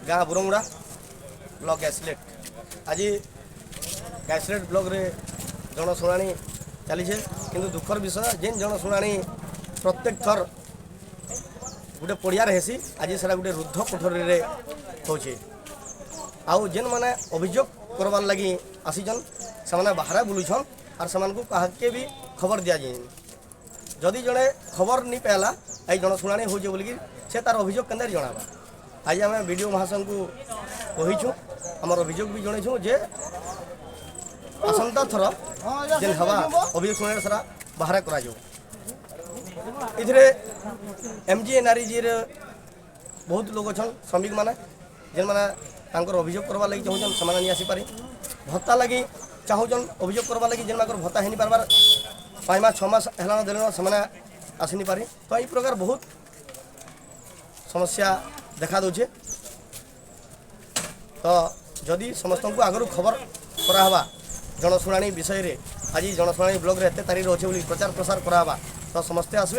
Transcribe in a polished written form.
ଗାଁ ବୁରମୁଡ଼ା, ବ୍ଲକ ଗାଇସିଲେଟ। ଆଜି ଗାଇସିଲେଟ ବ୍ଲକରେ ଜନଶୁଣାଣି ଚାଲିଛେ, କିନ୍ତୁ ଦୁଃଖର ବିଷୟ, ଯେନ୍ ଜନଶୁଣାଣି ପ୍ରତ୍ୟେକ ଥର ଗୋଟେ ପଡ଼ିଆରେ ହେସି, ଆଜି ସେଟା ଗୋଟେ ରୁଦ୍ଧ କୋଠରୀରେ ହଉଛେ। ଆଉ ଯେନ୍ମାନେ ଅଭିଯୋଗ କରବାର୍ ଲାଗି ଆସିଛନ୍, ସେମାନେ ବାହାରେ ବୁଲୁଛନ୍ ଆର୍ ସେମାନଙ୍କୁ କାହାକେ ବି ଖବର ଦିଆଯାଇନି। ଯଦି ଜଣେ ଖବର ନି ପାଇଲା ଏଇ ଜନଶୁଣାଣି ହଉଛେ ବୋଲିକି, ସେ ତାର ଅଭିଯୋଗ କେନ୍ତା ଜଣାବା? ଆଜି ଆମେ ବିଡ଼ିଓ ମହାଶୟଙ୍କୁ କହିଛୁ, ଆମର ଅଭିଯୋଗ ବି ଜଣେଇଛୁ ଯେ ଆସନ୍ତା ଥର ଯେନ୍ ହେବା ଅଭିଯୋଗ ଶୁଣାଣି, ସେଟା ବାହାରେ କରାଯିବ। ଏଥିରେ ଏମ୍ଜିଏନ୍ଆର୍ଇଜିରେ ବହୁତ ଲୋକ ଅଛନ୍, ଶ୍ରମିକମାନେ, ଯେନ୍ମାନେ ତାଙ୍କର ଅଭିଯୋଗ କରବାର୍ ଲାଗି ଚାହୁଁଛନ୍, ସେମାନେ ନି ଆସିପାରି। ଭତ୍ତା ଲାଗି ଚାହୁଁଛନ୍ ଅଭିଯୋଗ କରବାର୍ ଲାଗି, ଯେନ୍ମାନଙ୍କର ଭତ୍ତା ହେଇନି ପାରବାର, 5 ମାସ 6 ମାସ ହେଲାନ ଦେଲେନ, ସେମାନେ ଆସିନି ପାରି। ତ ଏଇ ପ୍ରକାର ବହୁତ ସମସ୍ୟା ଦେଖା ଦେଉଛେ। ତ ଯଦି ସମସ୍ତଙ୍କୁ ଆଗରୁ ଖବର କରାହେବା, ଜନଶୁଣାଣି ବିଷୟରେ, ଆଜି ଜନଶୁଣାଣି ବ୍ଲକରେ ଏତେ ତାରିଖରେ ଅଛେ ବୋଲି ପ୍ରଚାର ପ୍ରସାର କରାହେବା, ତ ସମସ୍ତେ ଆସିବେ।